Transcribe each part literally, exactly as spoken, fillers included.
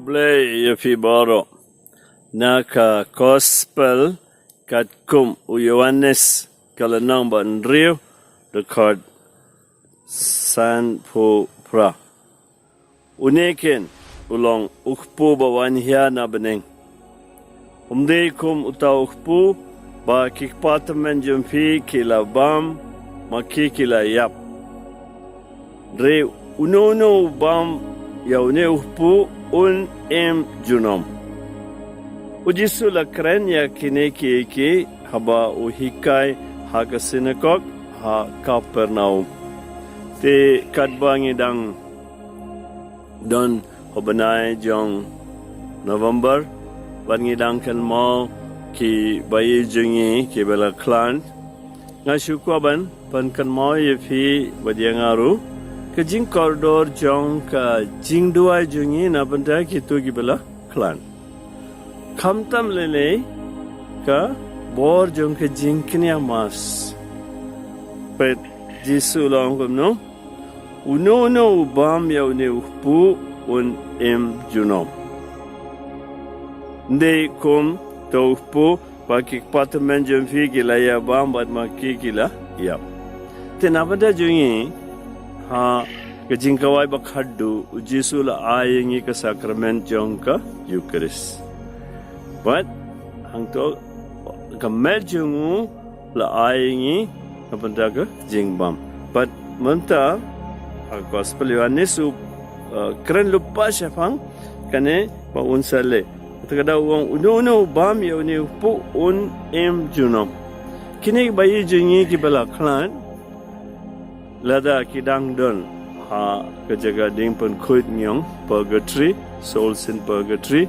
Blei ïa phi baroh. Na ka Gospel katkum u Ïoannis, ka lynnong ba hynriew, dkhot sanphew phra. Une kin u long u kpu ba wan hia na bneng. Um dei kum uta u kpu ba ki kpa tymmen jong phi ki la bam, ma ki ki la ïap. Hynrei uno uno u bam ïa une u kpu un im junom. U Jisu la kren ïa kine kiei kiei haba u hikai ha ka synagog ha Kapernaum. Te katba ngi dang don ha u bnai jong November, bad ngi dang kynmaw ki baïeit jong ngi kiba la khlaiñ. Nga shu kwah ban pynkynmaw ïa phi bad ïa nga ruh ka jingkordor jong ka jingduwai jong ngi na bynta kito kiba la khlaiñ. Khamtam lei lei ka bor jong ka jingkñia mass. Peit Jisu u la ong kumno? Uno uno u bam ïa une u kpu un im junom. Ym dei kum uta u kpu ba ki kpa tymmen jong phi ki la ïa bam bad ma ki ki la ïap. Te na bynta jong ngi, ha ka jingkawai ba khatduh, u Jisu u la ai ïa ngi ka sakrament jong ka Eukharist. Bad hangto ka met jong u la ai ïa ngi na bynta ka jingbam. Bad mynta ha ka Gospel Ïoannis u, uh, kren lypa shaphang kane ba un sa leh. Te ka da u ong, uno uno u bam ïa une u kpu un im junom. Kine ki baïeit jong ngi kiba la khlaiñ, lada ki dang don ha ka jaka ding pynkhuid ngi ong purgatory, souls in purgatory,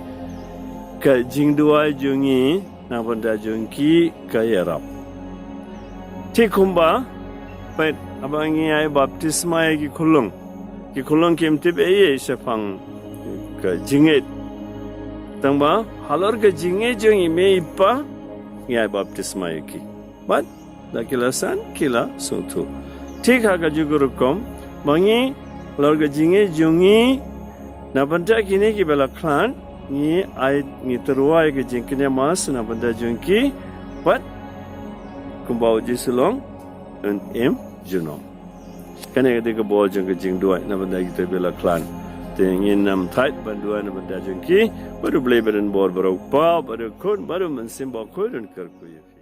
ka jingduwai jong ngi na bynta jong ki ka ïarap. Te kumba, peit, haba ngi ai baptisma ïa ki khunlung, ki khunlung kim tip ei ei shaphang ka jingngeit. Tangba halor ka jingngeit jong i mei i pa, ngi ai baptisma ïa ki. Bad da ki la san, ki la sngewthuh. Thik ha kajuh ka rukom, ma ngi, halor ka jingngeit jong ngi na bynta kine kiba la khlaiñ, ngi ai, ngi tyrwa ïa ka jingkñia mass na bynta jong ki, bad kumba u Jisu u ong, un im junom. Kane ka dei ka bor jong ka jingduwai na bynta kito kiba la khlaiñ. Te ngin nym thait ban duwai na bynta jong ki, bad U Blei ba don bor, bad U Kpa, bad U Khun, bad U Mynsiem Bakhuid un kyrkhu ïa phi.